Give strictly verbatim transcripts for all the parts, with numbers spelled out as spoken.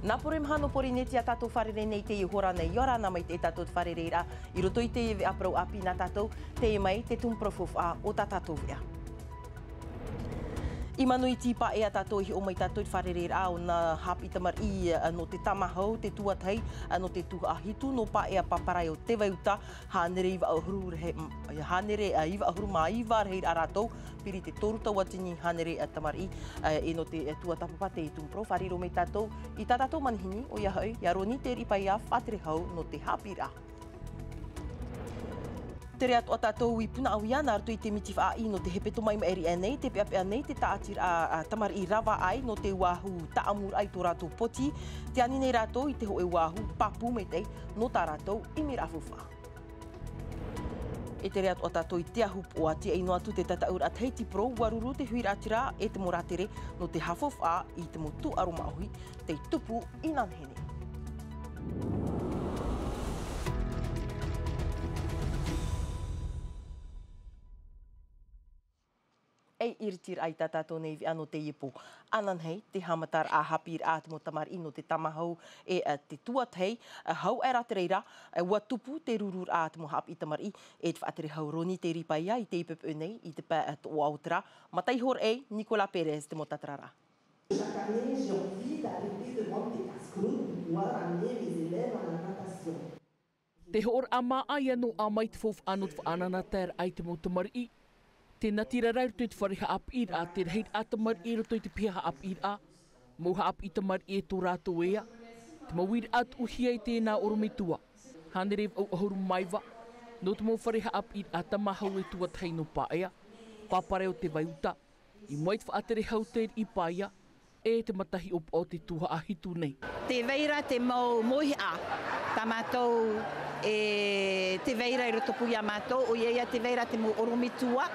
Nā poro maha nō Porinetia tātou fārerei nei i teie hora nei, ʻia ora na maitaʻi tātou te fārereiraʻa i roto i teie veʻa parau ʻāpī nā tātou, teie mai te tumu parau faufaʻa o tā tātou veʻa. I Manuiti paʻea tātou, i hiʻo mai tātou i te fārereiraʻa o nā haʻapiʻi tamariʻi, ā, nō te Tamahou, te tuatahi, ā, nō te tuhaʻa hitu nō paʻea Paparaio Tevaiuta, hānere iva ʻahuru rahi-, hānere, ā, iva ʻahuru mā iva rahiraʻa rātou, piri te toru tauatini hānere, ā, tamariʻi, ā, e nō te, ā, tuatāpapa teie tumu parau, fārerei mai tātou i tā tātou manihini, ʻoia hoʻi, ʻia Roni Teriʻipaia Faʻaterehau nō te haʻapiʻiraʻa. Tere atoʻa tātou i Punaʻauia, nā roto i te miti faʻaʻī nō te hepetoma i maʻiri aʻe nei, tē peʻapeʻa nei te tāʻatiraʻa, ā, tamariʻi rava ʻai nō te uāhu taʻamuraʻa i tō rātou poti, tē ani nei rātou i te hōʻē uāhu pāpū maitaʻi nō tā rātou ʻimiraʻa faufaʻa. E tere atoʻa tātou i te ahupoʻa, tīaʻi noa atu te tataʻuraʻa Tahiti Pro, ʻua ruru te huiraʻatira e te mau rātere nō te haʻafaufaʻa i te mau tūʻaro māʻohi, tei tupu inānahi nei. E iritiraʻa i tā tātou nei veʻa nō teie pō. Ānānahi, te haʻamataraʻa haʻapiʻiraʻa a te mau tamariʻi nō te Tamahou e, ā, te tuatahi, ā, hau aʻera te reira, ā, ʻua tupu te rururaʻa a te mau haʻapiʻi tamariʻi, e te Faʻaterehau Roni Teriʻipaia i teie poʻipoʻi nei, i te pae, ā, toʻoʻa o te rā. Mataʻi Hōroʻa, Nicolas Pérez, te mau tātararaʻa. Chaque année, j'ai envie d'arrêter de vendre des casse-croûtes pour pouvoir amener mes élèves à la natation. Te hōroʻa māʻa ia nō ʻā mai te faufaʻa nō te faʻanahoraʻa i te mau tamariʻi. Te natirara i roto i te fare haʻapiʻiraʻa, te rahiraʻa tamariʻi i roto i te piha haʻapiʻiraʻa, mau haʻapiʻi tamariʻi e tō rātou ea, te mau uiraʻa tuʻuhia i tēnā ʻorometua. Hānere vaʻu ʻahuru mā iva, nō te mau fare haʻapiʻiraʻa Tamahou e tuatahi nō paʻea, Paparaio Tevaiuta, i mua i te Faʻaterehau Teriʻipaia, e te matahiʻopoʻa o te tuhaʻa hitu nei. Tē vai ra te mau mauhaʻa, tā mātou, e tē vai ra i rotopū ia mātou, ʻoia ia tē vai ra te mau ʻorometua,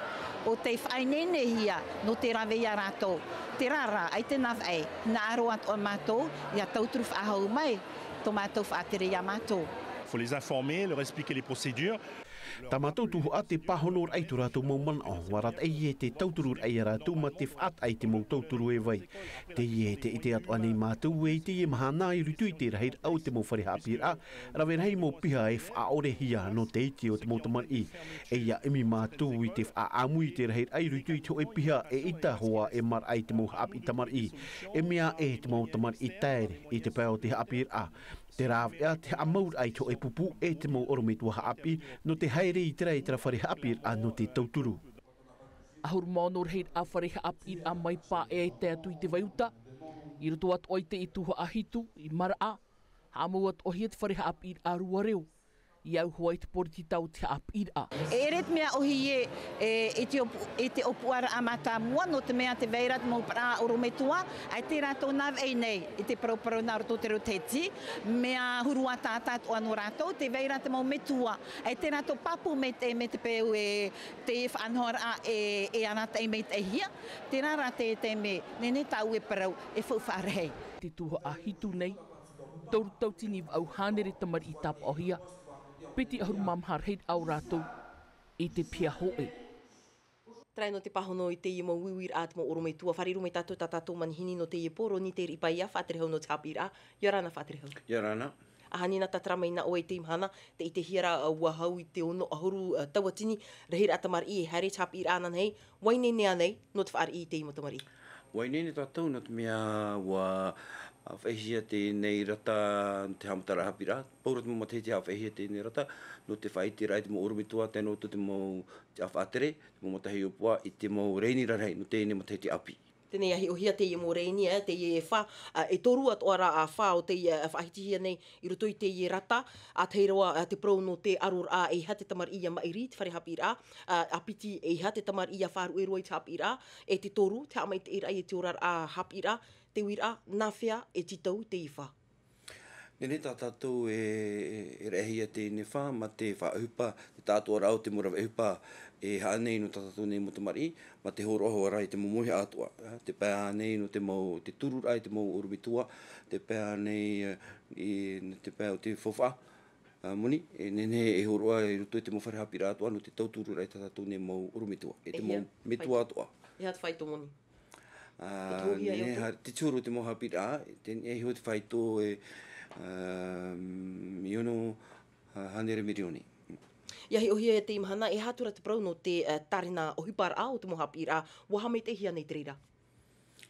ʻo tei faʻaineinehia nō te rave ia rātou. Terā rā, ʻaita e navaʻi, hinaʻaro atoʻa mātou, ʻia tauturu faʻahou mai, tō mātou faʻatere ia mātou. Faut les informer, leur expliquer les procédures. Tā mātou tuhaʻa te pāhonoraʻa i tō rātou mau manaʻo, ʻua arataʻi e te tautururaʻa ia rātou mā te faʻataʻa i te mau tauturu e vai. Teie te ʻite atoʻa nei mātou ē i teie mahana i roto i te rahiraʻa o te mau fare haʻapiʻiraʻa, rave rahi mau piha e faʻaʻorehia nō te iti o te mau tamariʻi. E ʻia ʻimi mātou i te faʻaʻāmui i te rahiraʻa i roto i te hōʻē piha e ʻita hoʻi e maraʻa i te mau haʻapiʻi tamariʻi. E mea ē te mau tamariʻi taere i te pae o te haʻapiʻiraʻa. Te rāveʻa, te haʻamauraʻa i te hōʻē pupu e te mau ʻorometua haʻapiʻi, nō te haere i terā, i terā fare haʻapiʻiraʻa nō te tauturu. ʻAhuru mā ono rahiraʻa fare haʻapiʻiraʻa mai paʻea e tae atu i Tevaiuta, i roto atoʻa i te tuhaʻa hitu, i maraʻa, haʻamau atoʻahia te fare haʻapiʻiraʻa rua reo, i au hoʻi te poritita o te haʻapiʻiraʻa. E ʻere te mea ʻōhie, e, i te ʻōpu-, i te ʻōpuaraʻa mātāmua, nō te mea tē vai ra te mau paraʻa ʻorometua, ʻaita rātou navaʻi nei i te paraparau nā roto i te reo Tahiti, mea huru ʻātaʻata atoʻa nō rātou, tē vai ra te mau metua, ʻaita rātou pāpū maitaʻi mai te peu e te faʻanahoraʻa e, e arataʻi maitaʻihia, terā rā te, te mea, nehenehe tāʻu e parau, e faufaʻa rahi. Te tuhaʻa hitu nei, toru tauatini vaʻu hānere tamariʻi tāpaʻohia, piti ʻahuru mā maha rahiraʻa o rātou i te piha hōʻē. Terā nō te pāhono i teie mau uiuiraʻa a te mau ʻorometua, fārerei mai tātou tā tātou manihini nō teie pō, Roni Teriʻipaia Faʻaterehau nō te haʻapiʻiraʻa, ʻia ora na Faʻaterehau. ʻIa ora na. ʻAhani nā tātara mai nā ʻoe i teie mahana, tē ʻitehia ra, ā, ʻua hau i te ono ʻahuru, ā, tauatini rahiraʻa tamariʻi e haere i te haʻapiʻiraʻa ānānahi, ʻua ineine ānei nō te fāriʻi i teie mau tamariʻi? ʻUa ineine tātou nō te mea ʻua, ā, faʻaʻitehia teie nei rata nō te haʻamataraʻa haʻapiʻiraʻa. Pauroa te mau matahiti haʻafaʻahia teie nei rata, nō te faʻaʻiteraʻa i te mau ʻorometua, tae noa atu te mau, te faʻatere, te mau matahiʻopoʻa, i te mau rēni rarahi, nō teie nei matahiti ʻāpī. Teie nei ʻa hiʻohia teie mau rēni, ā, teie e fā, ā, e toru atoʻa rā, ā, fā o teie, ā, faʻahitihia nei i roto i teie rata, ā, tahi roa, ā, te parau nō te ʻaroraʻa, ʻeiaha te tamariʻi ʻia maʻiri i te fare haʻapiʻiraʻa, ā, ʻa piti ʻeiaha te tamariʻi ʻia faʻaruʻe roa i te haʻapiʻiraʻa, e te toru, te haʻamaitaʻiraʻa i te oraraʻa haʻapiʻiraʻa, te uiraʻa, nāfea e tītau teie fā. Nehenehe tā tātou e, e, e raʻehia teie nei fā, mā te faʻaʻohipa, te tāʻatoʻaraʻa o te mau rave ʻohipa e haʻa nei nō tā tātou nei mau tamariʻi, mā te hōroʻa hoʻi ra i te mau mauhaʻa atoʻa, ā, tē pae nei nō te mau, te tururaʻa i te mau ʻorometua, tē pae nei, ā, i, nō te pae o te faufaʻa, ā, moni, e nehenehe e hōroʻa i roto i te mau fare haʻapiʻiraʻa atoʻa, nō te tautururaʻa i tā tātou nei mau ʻorometua, e te mau metua atoʻa. E aha te faito moni? Ā, te tūhia e nehenehe atu. Te tūhia te mau haʻapiʻiraʻa, te, e hiʻo te faito e, ā, ono, ā, hānere mirioni. ʻIa hiʻohia e te mahana, e aha atu ra te parau nō te, ā, tārena ʻohiparaʻa o te mau haʻapiʻiraʻa, ʻua haʻamaitaʻihia nei te reira?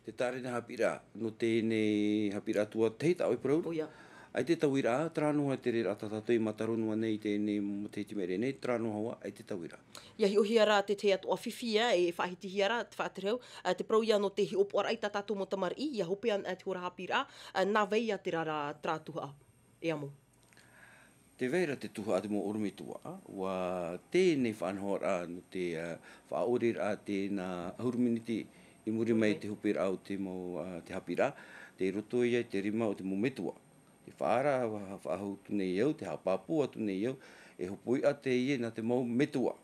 Te tārena haʻapiʻiraʻa, nō teie haʻapiʻiraʻa tuatahi tā ʻoe e parau ra. ʻOia. ʻAita e tauiraʻa, terā noa te reira tā tātou i mātaro noa nei i teie matahiti i maʻiri aʻe nei, terā noa hoʻi, ʻaita e tauiraʻa. ʻIa hiʻohia ra te tahi atoʻa fifi, ā, e faʻahitihia ra, te faʻaterehau, ā, te parau ïa nō te hiʻopoʻaraʻa i tā tātou mau tamariʻi, ʻia hope ana te hora haʻapiʻiraʻa, ā, nā vai ïa terā, terā tuhaʻa, e amo? Tē vai ra te tuhaʻa te mau ʻorometua, ʻua teie faʻanahoraʻa nō te, ā, faʻaʻoreraʻa teie ʻahuru miniti i muri mai i te hoperaʻa o te mau, ā, te haʻapiʻiraʻa, tei roto ïa i te rima o te mau metua. Te faʻaara, faʻahou atu nei au, te haʻapāpū atu nei au, e hopoiʻa teie nā te mau metua.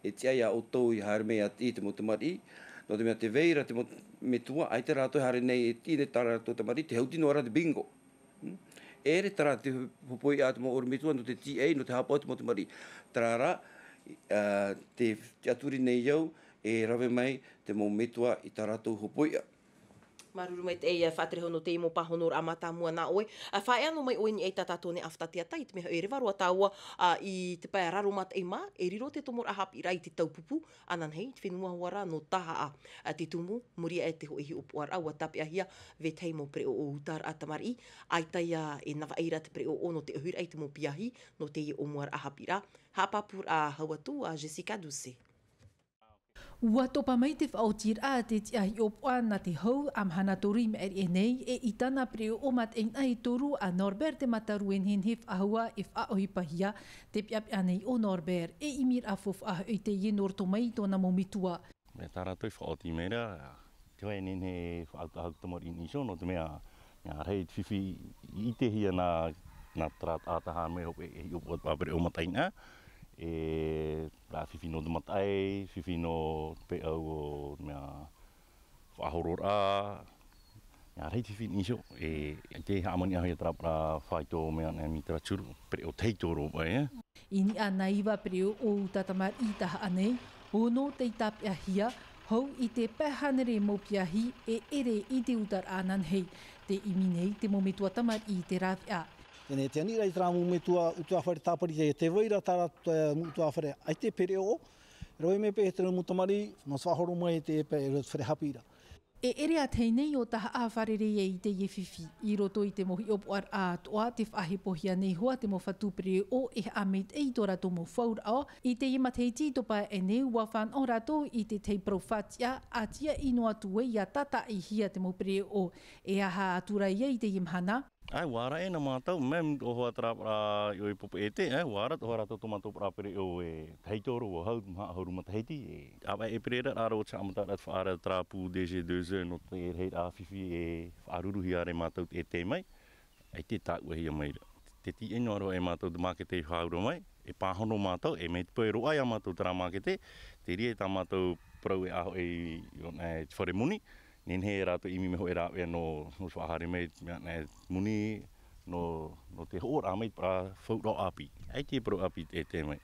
E tiʻa ia ʻoutou ʻia haere mai ʻia tiʻi i te mau tamariʻi, nō te mea tē vai ra te mau metua, ʻaita rātou e haere nei e tiʻi nei tā rātou tamariʻi, tē hauti noa ra te bingo. Hmm? E ʻere terā te hopoiʻa te mau ʻorometua, nō te tiʻa, nō te haʻapaʻo i te mau tamariʻi. Terā rā, ā, tē tiʻaturi nei au, e rave mai te mau metua i tā rātou hopoiʻa. Māuruuru maitaʻi, ā, faʻaterehau nō teie mau pāhonoraʻa mātāmua nā ʻoe. Ā, faʻaea noa mai ʻoe i niʻa i tā tātou nei ʻāfata teata, i te mea hoʻi e reva roa tāua, ā, i te pae raro mataʻi mā, e riro te tomoraʻa haʻapiʻiraʻa i te taupupu, ananahi, te fenua hoʻi ra nō Tahaʻa, ā, te tumu, muri aʻe i te hōʻē hiʻopoʻaraʻa, ʻua tāpeʻahia, vetahi mau pereʻoʻo utaraʻa tamariʻi, ʻaita ïa e navaʻi ra te pereʻoʻo nō te ʻohiraʻa i te mau piahi, nō teie ʻōmuaraʻa haʻapiʻiraʻa, haʻapāpūraʻa hau atu a Jessica Doucet. ʻUa topa mai te faʻaotiraʻa a te tiʻa hiʻopoʻa nā te hau a mahana toru i maʻiri aʻe nei, e i tāna pereʻoʻo mataʻeinaʻa e toru a Norbert Te Mataru e nehenehe faʻahou e faʻaʻohipahia. Tē peʻapeʻa nei ʻo Norbert, e ʻimiraʻa faufaʻa hoʻi teie nō roto mai i tōna mau metua. Mea tā rātou i faʻaoti mai ra, te vai e nehenehe e faʻautaʻa hau te tamariʻi nīsio, nō te mea, mea rahi te fifi i ʻitehia nā, nā terā taʻata haere mai hope e hiʻopoʻa te pereʻoʻo mataʻeinaʻa, e rā fifi nō te mataʻi, fifi nō te peʻau o mea faʻahororaʻa, mea rahi te fifi nīsio, e, e te haʻamani ʻahoʻi terā parau faito mea nei mea terā turu, pereʻoʻo tahito roa, e. I niʻa i nā iva pereʻoʻo uta tamariʻi i Tahaʻa nei, ono tei tāpeʻahia, hau i te pae hānere mau piahi e ʻere i te utaraʻa ananahi. Tē ʻimi nei te mau metua tamariʻi i te rāveʻa. Teie nei te aniraʻa i terā mau metua ʻutuāfare tāpiri, tē vai ra terā, ā, mau ʻutuāfare, ʻaita e pereʻoʻo, rave mai paʻi terā mau tamariʻi, nō te faʻahoro mai i te pae, ʻutuāfare haʻapiʻiraʻa. E ʻere ā tahi nei ʻo Tahaʻa e fārerei ai i teie fifi, i roto i te mau hiʻopoʻaraʻa atoʻa, tē faʻahepohia nei hoʻi te mau fatu pereʻoʻo e haʻamaitaʻi i tō rātou mau fauraʻo. I teie matahiti i topa aʻe nei, ʻua fānaʻo rātou i te tahi parau faʻatiʻa, ʻa tiaʻi noa atu ai ʻia tātaʻihia te mau pereʻoʻo. E aha atu ra ïa i teie mahana? ʻAe, ʻua ara ʻē nā mātou, mea ʻohoa terā parau i ʻoe popo ʻētē, ʻae, ʻua ara atoʻa rātou tō mātou parau pereʻoʻo e tahito roa, hau, maha ʻahuru matahiti, e. ʻĀvaʻe e pereʻoʻo ra, ʻo te haʻamataraʻa te faʻaara terā pū D G deux E nō te rahiraʻa fifi e faʻaruruhia ra e mātou e tae mai, ʻaita e tāʻuahia mai ra. Tē tiaʻi noa roa e mātou te mākete e faʻaura mai, e pāhono mātou, e mai te peu e roaʻa ia mātou terā mākete, te reira tā mātou parau e ʻahoʻi i, i, i te fare moni, nehenehe rātou e ʻimi mai hoʻi rāveʻa nō, nō te faʻahaere mai, mea, nā, moni, nō, nō te hoʻoraʻa mai i te parau fauraʻo ʻāpī. ʻAita e parau ʻāpī e tae mai.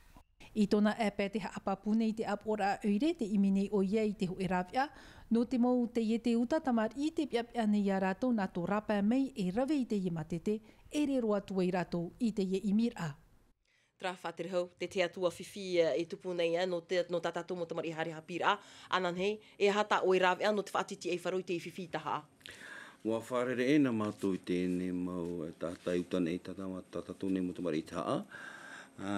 I tōna ʻāpeʻe tē haʻapāpū nei i te ʻāpoʻoraʻa ʻoire, tē ʻimi nei ʻoia i te hōʻē rāveʻa, nō te mau taiete uta tamariʻi tē peʻapeʻa nei ia rātou nā tō rāpae mai e rave i teie mātete, e ʻere roa atu ai rātou i teie ʻimiraʻa. Terā faʻaterehau, te tahi atu ā fifi, ā, e tupu nei, ā, nō te, nō tā tātou mau tamariʻi haere haʻapiʻiraʻa, ananahi, e aha tā ʻoe rāveʻa nō te faʻatītīʻai i faro i te fifi i Tahaʻa? ʻUa fārerei ʻē nā mātou i teie nei mau, ā, taʻata i uta nei, tā, tā, tā tātou nei mau tamariʻi i Tahaʻa. Ā,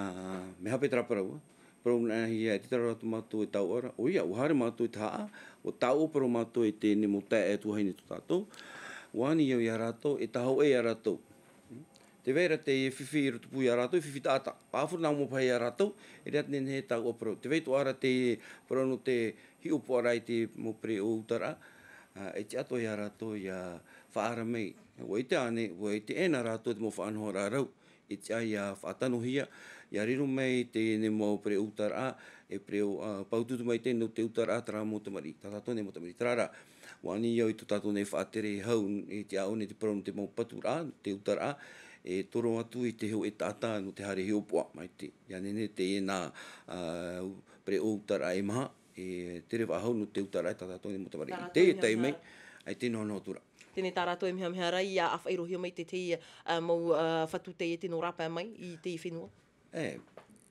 mea hape terā parau, ā, parau nā hea, e te taro atu mātou e taoʻa ra, ʻoia, ʻua haere mātou i Tahaʻa, ʻua taoʻa parau mātou i teie nei mau taeaʻe tuahine tō tātou, ʻua ani au ia rātou, e taoʻa ia rātou. Tē vai ra te fifi i rotopū ia rātou, fifi taʻata. Pāfuru nā mau pahi ia rātou, e rā nehenehe e taoʻa parau. Tē vai atoʻa ra te parau nō te hiʻopoʻaraʻa i te mau pereʻoʻo utaraʻa, ā, e tiʻa atoʻa ia rātou ʻia faʻaara mai. ʻUa ʻite ānei, ʻua ʻite ʻē nā rātou te mau faʻanahoraʻa rau, e tiʻa ʻia faʻatanohia, ʻia riro mai teie nei mau pereʻoʻo utaraʻa, e pereʻoʻo, ā, paututu maitaʻi nō te utaraʻa terā mau tamariʻi, tā tātou nei mau tamariʻi, terā rā. ʻUa ani au i tō tātou nei faʻatere hau, e tiʻa ʻō nei te parau nō te mau paturaʻa, te utaraʻa, e toro atu i te hōʻē taʻata nō te haere hiʻopoʻa, mai te, ʻia nehenehe teie nā, ā, pereʻoʻo utaraʻa e maha, e tere faʻahou nō te uta raʻa tā tātou nei mau tamariʻi. Tei e taime, ai te nohonoho atu ra. Teie tā rātou e mehameha ra ia ʻāfaʻi roa mai te, te, ā, mau, ā, fatu teie tino rāpae mai i te fenua. E,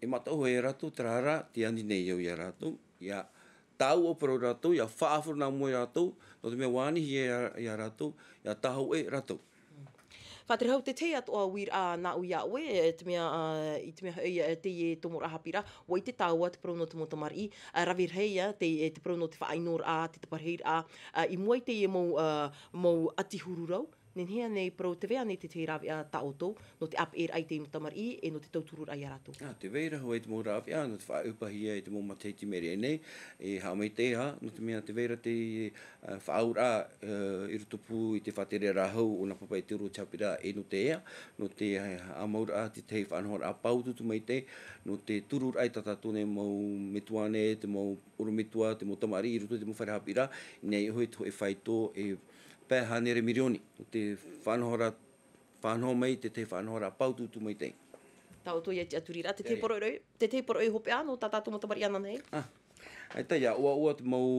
e mātau hoʻi ia rātou, terā rā, tē ani nei au ia rātou, ia tāuʻaparau rātou, ia faʻahoro nā mua ia rātou, nō te mea ʻua ani hia ia, ia rātou, ia tāhōʻē rātou. Faʻatere hau te tahi atoʻa uiraʻa nāʻu ia ʻoe, e, te mea, ā, i te mea hoʻi, e, teie tomoraʻa haʻapiʻiraʻa, ʻua ʻite tāua te parau nō te mau tamariʻi, ā, rave rahi ia, te, e, te parau nō te faʻaʻinoraʻa, te taparahi raʻa, ā, i mua i teie mau, ā, mau ʻati huru rau, nehenehe ānei parau te vai ānei te tahi rāveʻa tā ʻoutou, nō te ʻāpeʻeraʻa i te mau tamariʻi, e nō te tautururaʻa ia rātou. Ā, tē vai ra hoʻi te mau rāveʻa, nō te faʻaʻohipahia i te mau matahiti i maʻiri aʻe nei, e haʻamaitaʻi, nō te mea tē vai ra te, ā, faʻaauraʻa, ā, i roto pū i te faʻatereraʻa hau o nā pāpaʻi e te ʻorometua haʻapiʻiraʻa e nō te ea, nō te, ā, haʻamauraʻa te tahi faʻanahoraʻa pāutuutu maitaʻi, nō te tururaʻa i tā tātou nei mau metua nei, te mau ʻorometua, te mau tamariʻi i roto i te mau fare haʻapiʻiraʻa, i niʻa iho i te hōʻē faito e pae hānere mirioni, nō te faʻanahoraʻa faʻanaho mai, te tahi faʻanahoraʻa pāutuutu maitaʻi. Tā ʻoutou ia tiʻaturi ra, te tahi poroʻi, te tahi poroʻi hopeʻa nō tā tātou mau tamariʻi ananahi. Ā, ʻaita, ia ʻoaʻoa te mau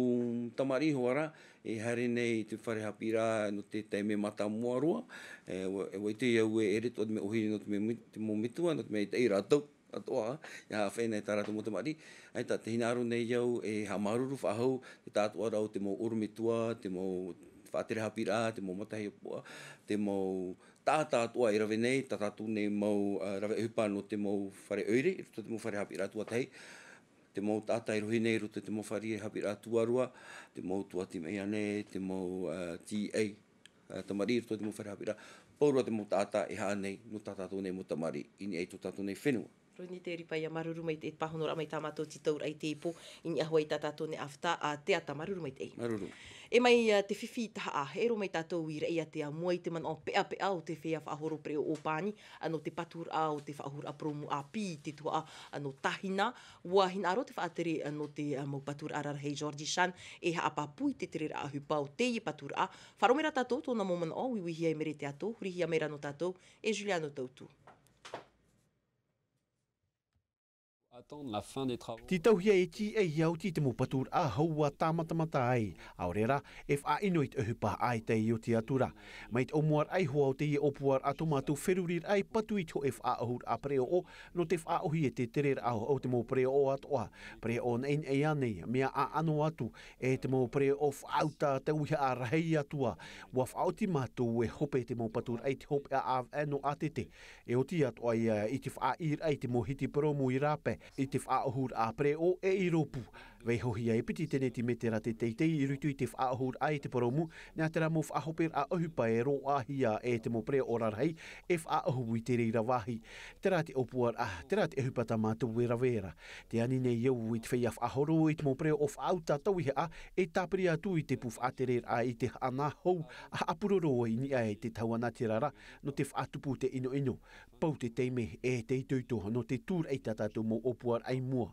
tamariʻi hoʻi ra, e haere nei i te fare haʻapiʻiraʻa nō te taime mātāmua roa, e, ʻua, e, ʻua ʻite au e ʻere atoʻa te mea ʻōhiri nō te mea, te mau metua, nō te mea ʻaita i rātou atoʻa, ia haʻafenei tā rātou mau tamariʻi. ʻAita, tē hinaʻaro nei au e haʻamāuruuru faʻahou, te tāʻatoʻaraʻa o te mau ʻorometua, te mau faʻatere haʻapiʻiraʻa, te mau matahiapoʻa, te mau taʻata atoʻa e rave nei, tā tātou nei mau, ā, rave ʻohipa nō te mau fare ʻoire, i roto i te mau fare haʻapiʻiraʻa tuatahi, te mau taʻata e rohi nei i roto i te mau fare haʻapiʻiraʻa tuarua, te mau tuati mai ānei, te mau, ā, T A, ā, tamariʻi i roto i te mau fare haʻapiʻiraʻa, pauroa te mau taʻata e haʻa nei, nō tā tātou nei mau tamariʻi, i niʻa i tō tātou nei fenua. Roni Teripa, ia māuruuru maitaʻi i te pāhonoraʻa mai tā mātou tītauraʻa i teie pō, i niʻa hoʻi i tā tātou nei ʻāfata, ā, Teata, māuruuru maitaʻi. Māuruuru. E mai, ā, te fifi i Tahaʻa, e ʻere mai tātou i Raʻiātea, i mua i te manaʻo peʻapeʻa o te feiā faʻahoro pereʻoʻo ʻōpani, ā, nō te paturaʻa o te faʻahou raʻa purōmu ʻāpī i te tuhaʻa, ā, nō Tahina, ʻua hinaʻaro te faʻatere, ā, nō te, ā, mau paturaʻa rarahi George Chan, e haʻapāpū i te tereraʻa ʻohipa o teie paturaʻa. Faʻaroʻo mai ra tātou tōna mau manaʻo, uiuihia e Mere Teato, hurihia mai ra nō tātou e Juliano Tautu. Attendre la fin des travaux. Tītauhia e T A ia oti te mau paturaʻa hou ʻua tāmatamata ai, ʻaore rā, e faʻaʻino i te ʻohipa ʻaita e oti atu ra. Mai te ʻōmuaraʻa iho ā o teie ʻōpuaraʻa tō mātou feruriraʻa i patu i te hōʻē faʻaʻohuraʻa pereʻoʻo, nō te faʻaʻohi e te tereraʻa o te mau pereʻoʻo atoʻa, pereʻoʻo naʻinaʻi ānei, mea ʻaʻano atu, e te mau pereʻoʻo faʻauta tauihaʻa rahi atu ā, ʻua faʻaoti mātou e hope te mau paturaʻa i te hopeʻa ʻāvaʻe nō ʻātete, e oti atoʻa ia i te faʻaʻīraʻa i te mau hiti purōmu i rāpae, i te faʻaʻohuraʻa pereʻoʻo e i rōpū. Vaihohia e piti tenetimetera te teitei i roto i te faʻaʻohuraʻa i te purōmu, nā terā mau faʻahoperaʻa ʻohipa e roaʻahia e te mau pereʻoʻo rarahi e faʻaʻohu i te reira vāhi. Terā te ʻōpuaraʻa, terā te ʻohipa tā mātou e rave ra. Tē ani nei au i te feiā faʻahoro i te mau pereʻoʻo faʻauta tauihaʻa, e tāpiri atu i te pū faʻatereraʻa i te haʻana hou, haʻapuroro i niʻa i te tauana te rara, nō te faʻatupu te ʻinoʻino. Pau te taime e te itoito nō te tūraʻi tā tātou mau ʻōpuaraʻa i mua.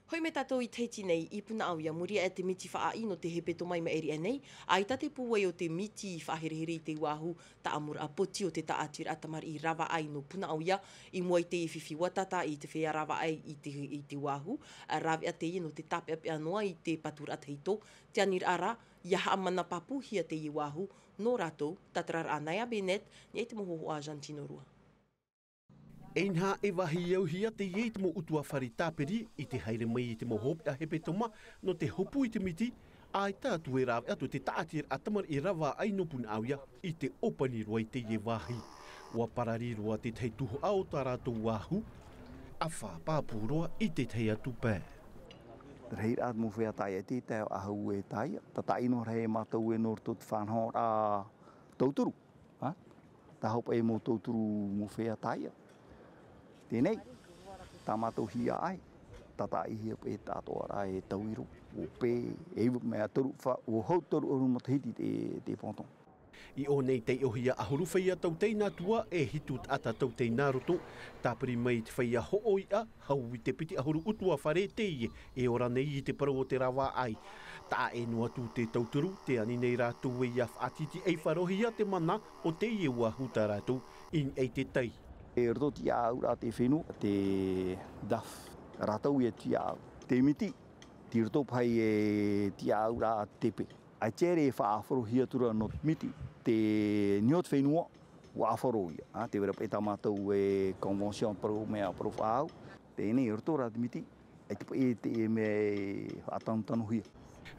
Hoʻi mai tātou i Tahiti nei, i Punaʻauia, muri aʻe te miti faʻaʻī nō te hepetoma i maʻiri aʻe nei, ʻaita te pūai o te miti i faʻaherehere i te uāhu taʻamuraʻa poti o te tāʻatiraʻa tamariʻi ravaʻai nō Punaʻauia, i mua i te fifi ʻua tātā i te feiā ravaʻai i te, i te uāhu, ā, rāveʻa teie nō te tāpeʻapeʻa noa i te paturaʻa tahito, te aniraʻa rā, ʻia haʻamana pāpūhia teie uāhu, nō rātou, tātararaʻa Naya Bennett, i te mau hōhoʻa a Jantino Rua. Inaha e vāhi auhia teie i te mau ʻutuāfare tāpiri i te haere mai i te mau hopeʻa hepetoma nō te hopu i te miti, ʻaita atu e rāveʻa atu te tāʻatiraʻa tamariʻi ravaʻai nō Punaʻauia i te ʻōpani roa i teie vāhi. ʻUa parari roa te tahi tuhaʻa o tā rātou uāhu, ʻafa pāpū roa i te tahi atu pae. Te rahiraʻa mau feiā tāiʻa, te tae o ʻahu e tāiʻa, tātaʻi noa rahi e mātou e nō roto te faʻanahoraʻa tauturu. Ā, tā hopeʻa mau tauturu mau feiā tāiʻa. Teie nei, tā mātou hiaʻai, tātaʻihia paʻi e tāʻatoʻaraʻa e tauiro, ʻo pē, e iva mea toru, fa-, ʻo hau toru ʻahuru matahiti te, te ponton. I ʻō nei taiʻohia ʻahuru feiā tauteina atu ā, e hitu taʻata tauteina roto, tāpiri mai i te feiā hoʻoiʻa, hau i te piti ʻahuru ʻutuāfare teie e ora nei i te parau o te ravaʻai. Taʻa ʻē noa atu te tauturu, tē ani nei rātou e ʻia faʻatītīʻai faʻarohia te mana o teie uāhu tā rātou i niʻa i te tai. E roto tiʻaʻauraʻa te fenua, te DAFF, rātou e tiʻaʻau. Te miti, I roto paʻi e tiʻaʻauraʻa a te tepe. ʻAita e faʻaʻāfarohia atu ra nō te miti, te niʻa o te fenua, ʻua ʻāfaro ia. ʻĀ, tē vai ra paʻi tā mātou e convention parau mea, parau faʻaau. Teie nei, i roto rā te miti, ʻaita paʻi te mea e faʻatanotanohia.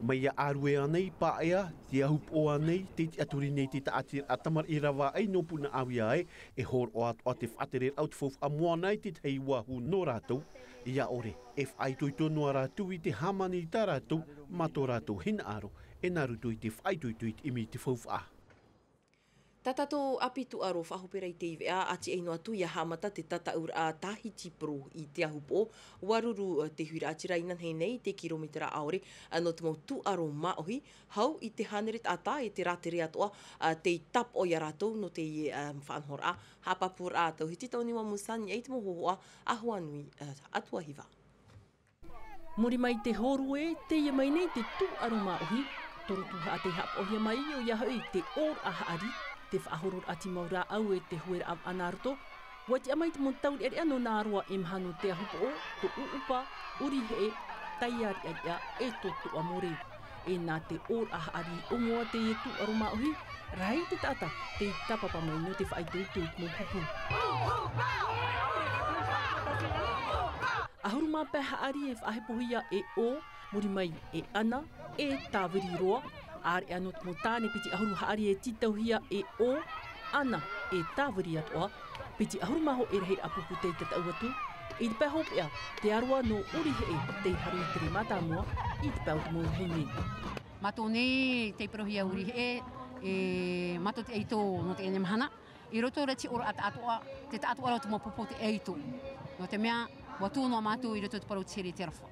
Mai iā ʻĀrue ānei, Paea, te Ahupoʻo ānei, tē tiʻaturi nei te tāʻatiraʻa tamariʻi ravaʻai nō Punaʻauia ē, e hōroʻa atoʻa te faʻatereraʻa o te faufaʻa moana i te tahi uāhu nō rātou. ʻIa ʻore, e faʻaitoito noa rātou i te hāmani i tā rātou, mā tō rātou hinaʻaro, e nā roto i te faʻaitoito i te ʻimi i te faufaʻa. Tā tātou ʻāpī tūʻaro faʻahopera i teie veʻa, ʻa tiʻa noa atu ʻia haʻamata te tataʻuraʻa Tahiti Pro i te ahupoʻo, ʻua ruru, eh, te huiraʻatira inanahi nei te kirometera ʻaore, eh, nō te mau tūʻaro māʻohi, hau i te hānere taʻata e te rātere atoʻa, eh, tei tāpaʻo iā rātou nō teie, eh, faʻanahoraʻa, haʻapāpūraʻa tauhiti tau niua Musani, e te mau hōhoʻa, Ahoanui, eh, Atuahiva. Muri mai te hōrue, teie mai nei te tūʻaro māʻohi, tō roto haʻa tei haʻapaʻohia mai, ʻoia hoʻi te ʻōraʻa haʻari, te faʻahororaʻa tīmau rāʻau e te hueraʻa vaʻa nā roto, ʻua tiʻa mai te mau taureʻareʻa nō nā roa e maha nō te ahupoʻo, tō ʻuʻupa, ʻuri heʻe, taiā riʻariʻa, e tō toʻa more. E nā te ʻōraʻa haʻari ʻōmoa teie tūʻaro māʻohi, rahi te taʻata, tei tāpapa mai nō te faʻaitoito i te mau pupu. ʻAhuru mā pae haʻari e faʻahepohia e ʻō, muri mai e ʻana, e tāviri roa, ʻāreʻa nō te mau tāne piti ʻahuru haʻari e tītauhia e ʻō, ʻana, e tāviri atoʻa, piti ʻahuru mā hōʻē rahiraʻa pupu tei tataʻu atu, i te pae hopeʻa, te ʻāroa nō ʻUriheʻe, tei haru i te rima tāmua, i te pae o te mau rahi nei. Mātou nei tei parauhia ʻUriheʻe, e mātou te ʻaito nō teie mahana. I roto rā te ʻōraʻa taʻatoʻa, te taʻatoʻa rā o te mau pupu o te ʻaito. Nō te mea, ʻua tū noa mātou i roto i te parau tihere i te aroha.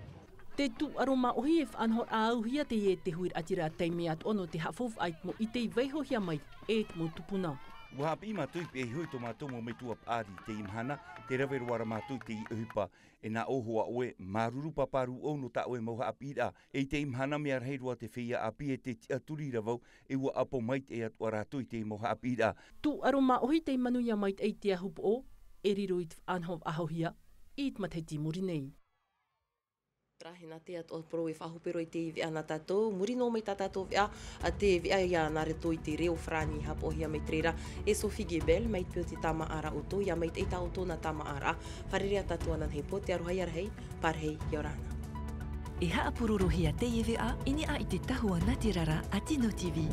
Te tūʻaro māʻohi e faʻanahoraʻa auhia teie te huiraʻatira taime atoʻa nō te haʻafaufaʻa i te mau ʻite i vaihohia mai e te mau tupuna. ʻUa haʻapiʻi mātou i pēhia iho i tō mātou mau metua paʻari i teie mahana, tē rave roa ra mātou i teie ʻohipa. E nā ʻō hoʻi ʻoe, māuruuru pāpā rūʻau nō tā ʻoe mau haʻapiʻiraʻa. E i teie mahana mea rahi roa te feiā ʻāpī e tē tiʻaturi ra vau, e ʻua ʻapo maitaʻi atoʻa rātou i teie mau haʻapiʻiraʻa. Tūʻaro māʻohi tei manuia maitaʻi i te ahupoʻo, e riro i te faʻanaho faʻahohia i te matahiti i muri nei. Terā, e nā te atoʻa parau e faʻahopero i teie veʻa nā tātou, muri noa mai tā tātou veʻa, ā, te veʻa ia nā roto i te reo farāni haʻapaʻohia mai te reira e Sophie Gebel, mai te peu te tāmāʻaraʻa ʻoutou, ʻia maitaʻi tā ʻoutou nā tāmāʻaraʻa, fārerei ā tātou ananahi pō, te aroha ia rahi, pārahi, ʻia ora na. E haʻapurorohia teie veʻa i niʻa i te tahua nā te rara a Tino TV.